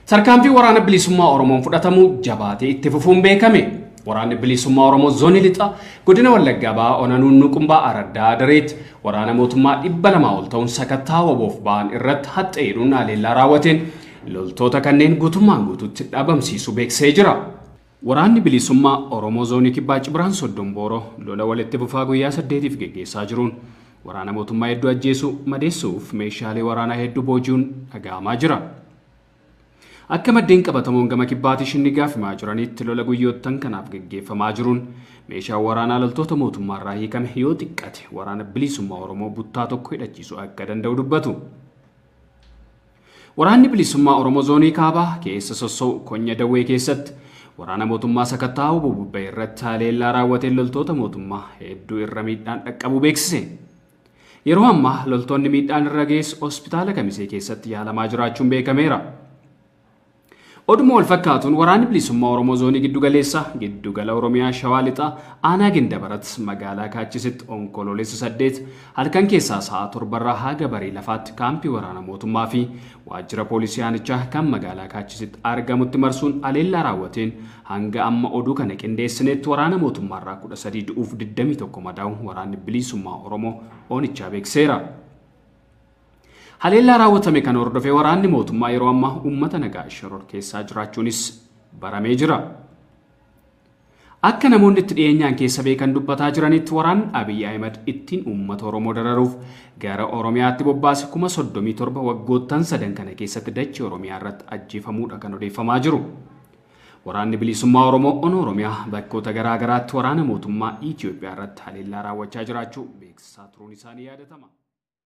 Tarkaanfii waraana bilisummaa Oromoon fudhatamu jabaatee itti fufuun beekame. Waraanni bilisummaa Oromoo zoonii lixa godina Wallaggaa Bahaa Ona Nuunnuqumbaa Araddaa Dareetti waraana mootummaa 200 ol ta'uun sakattaa waboof ba'an irratti haxxeedhuun haleellaa raawwateen loltoota kanneen guutummaan guutuutti dhabamsiisuu beeksisee jira. Waraanni bilisummaa Oromoo zoonii kibbaa Cibraan Soddon Booroo lola walitti fufaa guyyaa 8f geggeessaa jiruun waraana mootummaa hedduu ajjeesuu, madeessuuf meeshaalee waraanaa hedduu booji'uun dhaga'amaa jira. Akka maddeen qabatamoon gama kibbaatii shinnigaaf himaa jiranitti lola guyyoottan kanaaf geggeeffamaa jiruun meeshaan waraanaa loltoota mootummaarraa hiikame yoo xiqqate waraana bilisummaa Oromoo buttaa tokko hidhachiisuu akka danda'u dubbatu. Waraanni bilisummaa Oromoo zoonii kaabaa keessa sossoo'u Konya Dawwee keessatti waraana mootummaa sakattaa bubbee irratti haleellaa raawwateen loltoota mootummaa hedduu irra miidhaan dhaqqabu beeksise. Yeroo ammaa loltoonni miidhaan irra geessu hospitaala Kamisee keessatti yaalamaa jiraachuun beekameera. Oduma wal fakkaatuun waraanni bilisummaa Oromoo zoonii giddugaleessa giddugala Oromiyaa Shawaa Lixaa aanaa Gindabarat magaalaa Kaachisitti onkoloolessa 8 halkan keessaa sa'a 7 haga barii lafaatti kaampii waraana mootummaa fi waajjira poolisii aanichaa kan magaalaa Kaachisitti argamutti marsuun haleellaa raawwateen hanga amma oduu kana qindeessinetti waraana mootummaarraa 13 du'uuf 21 madaa'uun waraanni bilisummaa Oromoo oonichaa beekseera. Haleellaa raawwatame kan hordofee waraanni mootummaa yeroo ammaa uummata nagaa shoror keessaa jiraachuunis baramee jira. Akka namoonni itti dhiyeenyaan keessa beekan dubbataa jiranitti waraanni Abiy Ahimad ittiin uummata Oromoo dararuuf gara Oromiyaatti bobbaase 37,000 waggoottan sadan kana keessatti dachee Oromiyaa irratti ajjeefamuudha kan odeeffamaa jiru. Waraanni bilisummaa Oromoo ona Oromiyaa bakkoota garaa garaatti waraana mootummaa Itoophiyaa irratti haleellaa raawwachaa jiraachuu beeksisaa turuun isaanii yaadatama.